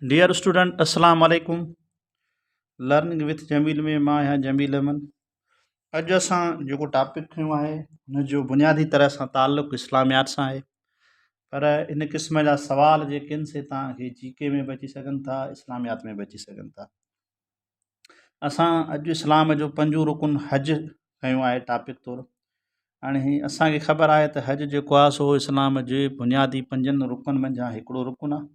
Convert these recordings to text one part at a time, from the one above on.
Dear student السلام عليڪم learning with جميل ۾ مان آهيان جميل احمد اڄ اسان جيڪو ٽاپڪ کنيو آهي ان جو بنيادي طرح سان تعلق اسلاميات سان آهي پر ان قسم جا سوال جيڪي آهن سي توهان کي جي ڪي ۾ به اچي سگهن ٿا اسلاميات ۾ به اچي سگهن ٿا اسان اڄ اسلام جو پنجون رڪن حج کنيو آهي ٽاپڪ طور هاڻي هي اسان کي خبر آهي ته حج جيڪو آهي سو اسلام جي بنيادي پنجن رڪن منجهان هڪڙو رڪن آهي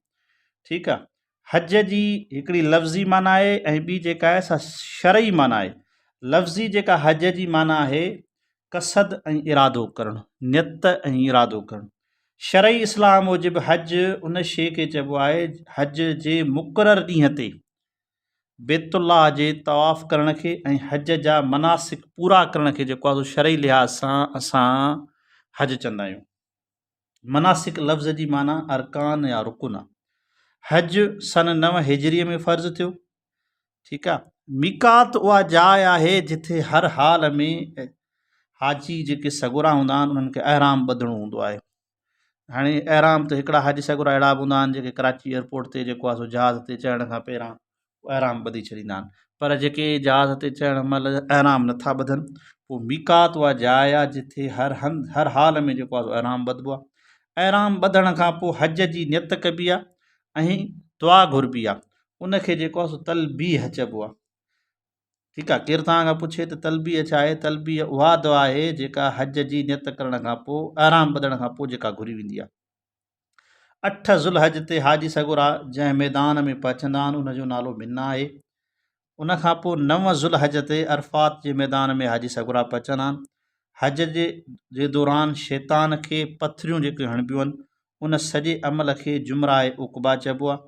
ٺيڪ آهي حج جي هڪڙي لفظي معنيٰ آهي ۽ ٻي جيڪا آهي سا شرعي معنيٰ آهي لفظي جيڪا حج جي معنيٰ آهي قصد ۽ ارادو ڪرڻ نيت ۽ ارادو ڪرڻ شرعي اسلام موجب حج ان شيء کي چئبو آهي حج جي مقرر ڏينهن تي بيت الله جي طواف ڪرڻ کي ۽ حج جا مناسڪ پورا ڪرڻ کي جيڪو آهي سو شرعي لحاظ سان اسان حج چوندا آهيون. مناسڪ لفظ جي معنيٰ ارڪان يا رڪن آهي. حج سن نو هجريء ۾ فرض ٿيو. ٺيڪ آهي. ميقات اها جاء آهي جتي هر حال ۾ حاجي جيڪي سڳورا هوندا آهن انهن کي احرام ٻڌڻو هوندو آهي. هاڻي احرام ته هڪڙا حاجي سڳورا اهڙا به هوندا آهن جيڪي ڪراچي ايئرپورٽ تي جيڪو آهي سو جهاز تي چڙهڻ کان پهريان احرام ٻڌي ڇڏيندا آهن پر جيڪي جهاز تي چڙهڻ مهل احرام نٿا ٻڌن پوء ميقات اها جاء آهي جتي هر هنڌ هر حال ۾ جيڪو آهي سو احرام ٻڌبو آهي احرام ٻڌڻ کان پوء حج جي نيت ڪبي آهي ۽ دعا گهربي آهي ان کي جيڪو آهي سو تلبيه چئبو آهي ٺيڪ آ ڪير توهان کان پڇي ته تلبيه ڇا آهي؟ تلبيه اها دعا آهي جيڪا حج جي نيت ڪرڻ کان پوء احرام ٻڌڻ کان پوء جيڪا گهري ويندي آهي. اٺ ذوالحج تي حاجي سڳورا جنهن ميدان ۾ پهچندا آهن ان جو نالو منيٰ آهي. ان کان پوء نو ذوالحج تي عرفات جي ميدان ۾ حاجي سڳورا پهچندا آهن. حج جي دوران شيطان کي پٿريون جيڪي هڻبيون آهن ان سڄي عمل کي جمرة عقبيٰ چئبو آهي.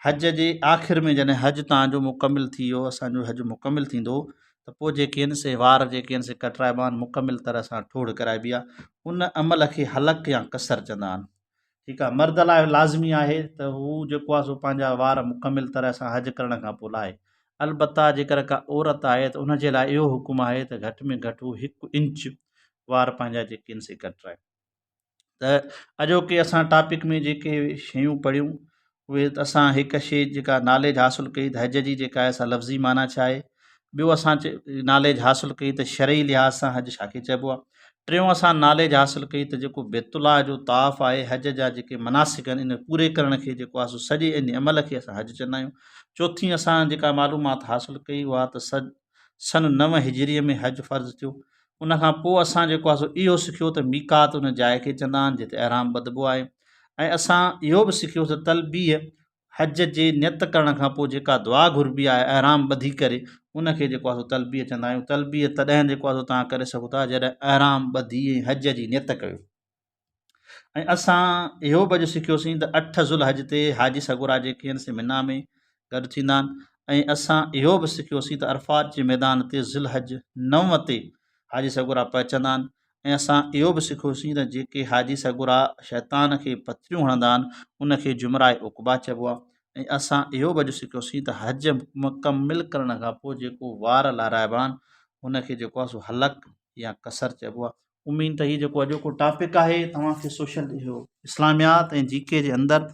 حج جي آخر ۾ جڏهن حج توهان جو مڪمل ٿي ويو، اسان جو حج مڪمل ٿيندو ته پوء جيڪي آهن سي وار جيڪي آهن سي ڪٽرائبا آهن، مڪمل طرح سان ٺوڙهه ڪرائبي آهي. ان عمل کي حلق يا قصر چوندا آهن. ٺيڪ آهي، مرد لاء لازمي آهي ته هو جيڪو آهي سو پنهنجا وار مڪمل طرح سان حج ڪرڻ کان پوء لاهي. البته جيڪر ڪا عورت آهي ته ان جي لاء اهو حڪم آهي ته گهٽ ۾ گهٽ هو هڪ انچ وار پنهنجا جيڪي آهن سي ڪٽرائي. ته اڄوڪي اسان ٽاپڪ ۾ جيڪي شيون پڙهيون اهي اسان هڪ شي جيڪا ناليج حاصل ڪئي ته حج جي جيڪا آهي سا لفظي معنيٰ ڇا آهي ٻيو اسان ناليج حاصل ڪئي ته شرعي لحاظ سان حج ڇا کي چئبو آهي ٽيون اسان ناليج حاصل ڪئي ته جيڪو بيت الله جو طواف آهي حج جا جيڪي مناسڪ آهن ان پوري ڪرڻ کي جيڪو آهي سو سڄي ان عمل کي اسان حج چوندا آهيون چوٿين اسان جيڪا معلومات حاصل ڪئي اها ته سن نو هجريء ۾ حج فرض ٿيو. ان کان پوء اسان جيڪو آهي سو اهو سکيو ته ميقات ان جاء کي چوندا آهن جتي احرام ٻڌبو آهي ۽ اسان اهو به سکيو ته تلبيه حج جي نيت ڪرڻ کان پوء جيڪا دعا گهربي آهي احرام ٻڌي ڪري ان کي جيڪو آهي سو تلبيه چوندا آهيون. تلبيه تڏهن جيڪو آهي سو توهان ڪري سگهو ٿا جڏهن احرام ٻڌي ۽ حج جي نيت ڪيو. ۽ اسان اهو به اڄ سکيوسين ته اٺ ذوالحج تي حاجي سڳورا جيڪي آهن سي منيٰ ۾ گڏ ٿيندا آهن ۽ اسان اهو به سکيوسين ته عرفات جي ميدان تي ذوالحج نو تي حاجي سڳورا پهچندا آهن ۽ اسان اهو به سکيوسين ته جيڪي حاجي سڳورا شيطان کي پٿريون هڻندا آهن ان کي جمرة عقبيٰ چئبو آهي ۽ اسان اهو به اڄ سکيوسين ته حج مڪمل ڪرڻ کان پوء جيڪو وار لاراهبا آهن ان کي جيڪو آهي سو حلق يا قصر چئبو آهي. اميد ته هي جيڪو اڄوڪو ٽاپڪ آهي توهان کي سوشل اهو اسلاميات ۽ جي ڪي جي اندر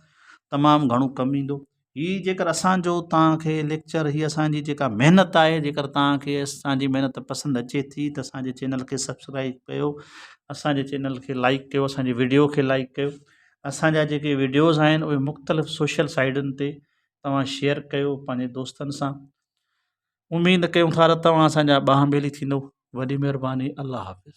تمام گهڻو ڪم ايندو هي جيڪر اسانجو توهان کي ليڪچر هي اسانجي جيڪا محنت آهي جيڪر توهان کي اسانجي محنت پسند اچي ٿي ته اسانجي چينل کي سبسڪرائب ڪيو اسانجي چينل کي لائڪ ڪيو اسانجي ويڊيو کي لائڪ ڪيو اسانجا جيڪي ويڊيوز آهن اهي مختلف سوشل سائيڊن تي توهان شيئر ڪيو پنهنجي دوستن سان اميد ڪيون ٿا ته توهان اسان جا ٻانهن ٻيلي ٿيندو. وڏي مهرباني الله حافظ.